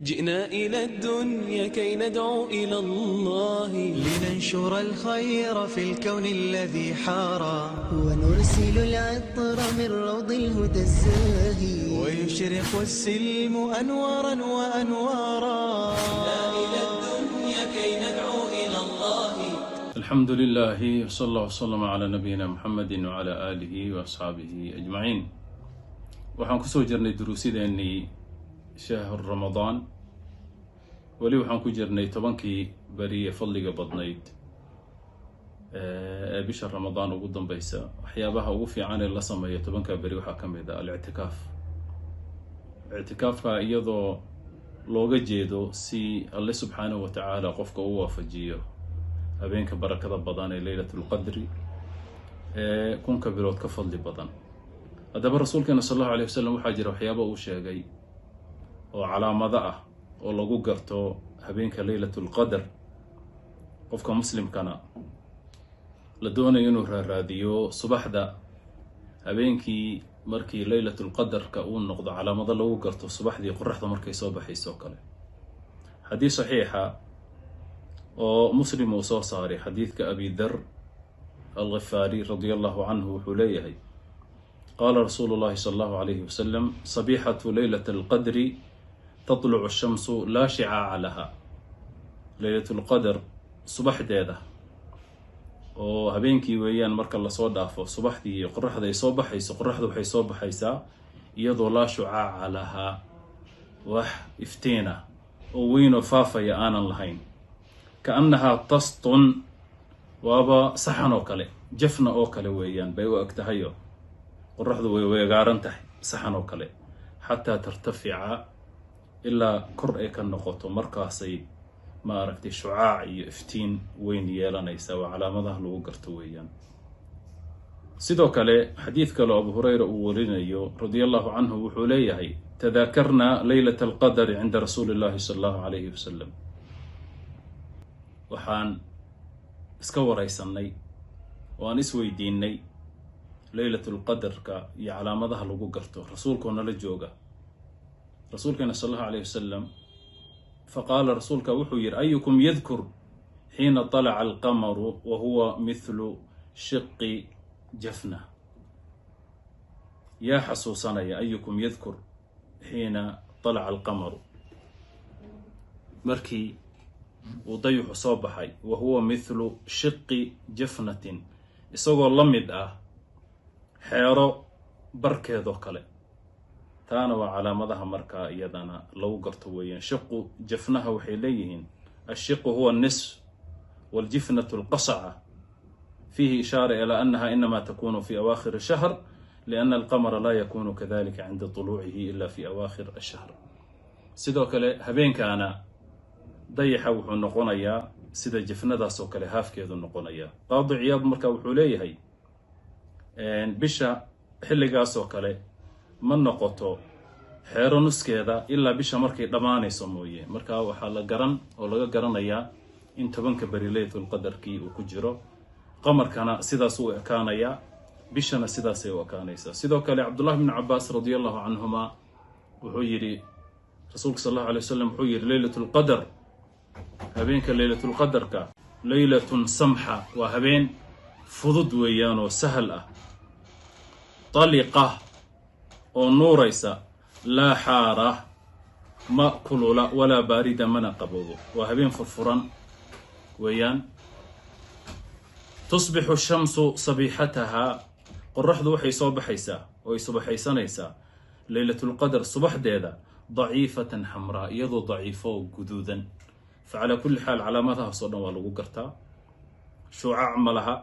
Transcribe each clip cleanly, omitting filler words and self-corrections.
جئنا إلى الدنيا كي ندعو إلى الله، لننشر الخير في الكون الذي حارى، ونرسل العطر من روض الهدى الزاهي، ويشرق السلم أنوارا وأنوارا. إلى الدنيا كي ندعو إلى الله. الحمد لله وصلى الله وسلم على نبينا محمد وعلى آله وأصحابه أجمعين. Waxaan kusoo jirnay duruusideenii شهر رمضان. Weli waxaan ku jirnay 10kii beri ee fadliga badnayd ee bisha Ramadaan ugu dambeysa. Waxyaabaha ugu fiican ee la sameeyo 10ka beri waxaa ka mid ah alictikaaf. Ictikaafka iyadoo looga jeedo si Alle subxaanahu wa tacaala qofka u waafajiyo habeenka barakada badan ee ليلة القدر ee 1000ka bilood ka fadli badan. Haddaba, rasuulkeena sal Allahu alay wasalam waxaa jira waxyaaba uu sheegay oo calaamado ah oo lagu garto habeenka ليلة القدر. Qofka muslimkana la doonayo inuu raaraadiyo subaxda habeenkii markii ليلة الqadarka uu noqdo, calaamado lagu garto subaxdii qoraxda markay soo baxayso o kale. Xadiis saxiixa oo Muslim uu soo saaray, xadiidka Abi Dar Alghifaari رضي الله عنه, wuxuu leeyahay: قال رسول الله صلى الله عليه وسلم: صبيحة ليلة القدر تطلع الشمس لا شعاع لها. ليلة الqadr subaxdeeda oo habeenkii weeyaan, marka lasoo dhaafo subaxdii qoraxda ay soo baxayso, qoraxda waxay soo baxaysaa iyadoo لا شعاع لها, wax iftiina oo weyn oo faafaya aanan lahayn. كأنها طست, waaba saxan oo kale, jafna oo kale weeyaan bay u eg tahayo, qoraxdu way weegaaran tahay saxan oo kale. حتى ترتفع, ilaa kor ay ka noqoto, markaasay, ma aragtay, shucaac iyo iftiin weyn yeelanaysa. Waa calaamadaha lagu garto weeyaan. Sidoo kale, xadiid kale oo Abu Hurayra uu warinayo رضي الله عنه, wuxuu leeyahay: تذاكرنا ليلة القدر عند رسول الله صلى الله عليه وسلم. Waxaan iska waraysanay oo aan isweydiinay leylatulqadarka iyo calaamadaha lagu garto, rasuulkoo nala jooga, rasuulkeena sal Allahu alayh wasalam. فقال, rasuulka wuxuu yidhi: أيكم يذكر حين طلع القمر وهو مثل شق جفنة? Yaa xasuusanaya? أيكم يذكر حين طلع القمر, markii uu dayuxu soo baxay, وهو مثل شق جفنة, isagoo la mid ah xeero barkeedoo kale? Taana waa calaamadaha markaa iyadana lagu garto weeyaan. شق jafnaha waxay leeyihiin: الشق هو النصف والجفنة القصعة. فيه إشارة إلى أنها إنما تكون في أواخر الشهر، لأن القمر لا يكون كذلك عند طلوعه إلا في أواخر الشهر. Sidoo kale, habeenkaana dayaxa wuxuu noqonayaa sida jafnadaas oo kale, haafkeedu noqonayaa. Qaadi Ciyaad marka wuxuu leeyahay: bisha xilligaas oo kale ma noqoto xeero nuskeeda ilaa bisha markay dhammaanayso mooye. Marka waxaa la garan oo laga garanayaa in 10ka beri leylatulqadarkii uu ku jiro. Qamarkana sidaas u ekaanayaa, bishana sidaasay u ekaanaysaa. Sidoo kale, Cabdullahi bnu Cabaas رضي الله عنهما wuxuu yidhi: rasuulka sal Allahu alay wasalam wuxuu yidhi: ليلة القدر, habeenka leylatulqadarka, ليلة سمحة, waa habeen fudud weeyaan oo sahal ah, طلقة, oo nuuraysa, لا حارة, ma kulula, ولا باردة, mana qaboobo. Waa habeen furfuran weeyaan. تصبح الشمس صبيحتها, qoraxdu waxay soo baxaysaa oo ay subaxaysanaysaa leylatulqadar subaxdeeda, ضعيفة حمراء, iyadoo daciifo oo guduudan. فعلى كل حال, calaamadahaas oo dhan waa lagu gartaa. Shucaac ma laha,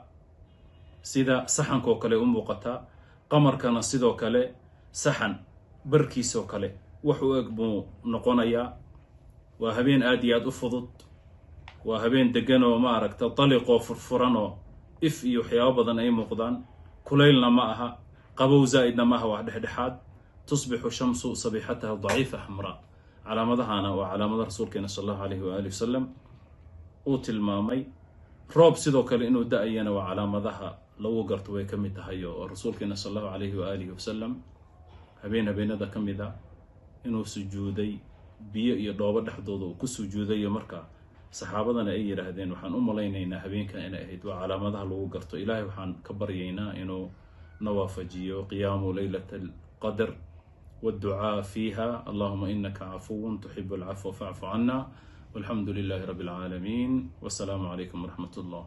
sida saxankaoo kale u muuqataa. Qamarkana sidoo kale saxan barkiisoo kale wax u eg buu noqonayaa. Waa habeen aad iyo aad u fudud, waa habeen degan oo, ma aragta, daliqoo furfuranoo if iyo waxyaabo badan ay muuqdaan. Kulaylna ma aha, qabow zaa'idna ma aha, waa dhexdhexaad. تصبح الشمس صبيحتها ضعيفة حمراء. Calaamadahana waa calaamada rasuulkeena sal Allahu alayhi waaalih wasalam uu tilmaamay. Roob sidoo kale inuu da-ayana waa calaamadaha lagu garto way ka mid tahay, oo rasuulkeena sal Allahu alayhi waaalihi wasalam habeen habeenada ka mid a inuu sujuuday. Biyo iyo dhoobo dhexdooda uu ku sujuudayo. Marka saxaabadana ay yidhaahdeen, "Waxaan u malaynaynaa habeenkan inay ahayd." Waa calaamadaha lagu garto. Ilaahay waxaan ka baryaynaa inuu na waafajiyo qiyaamu leylat alqadr والدعاء فيها. اللهم إنك عفو تحب العفو فاعف عنا. والحمد لله رب العالمين، والسلام عليكم ورحمة الله.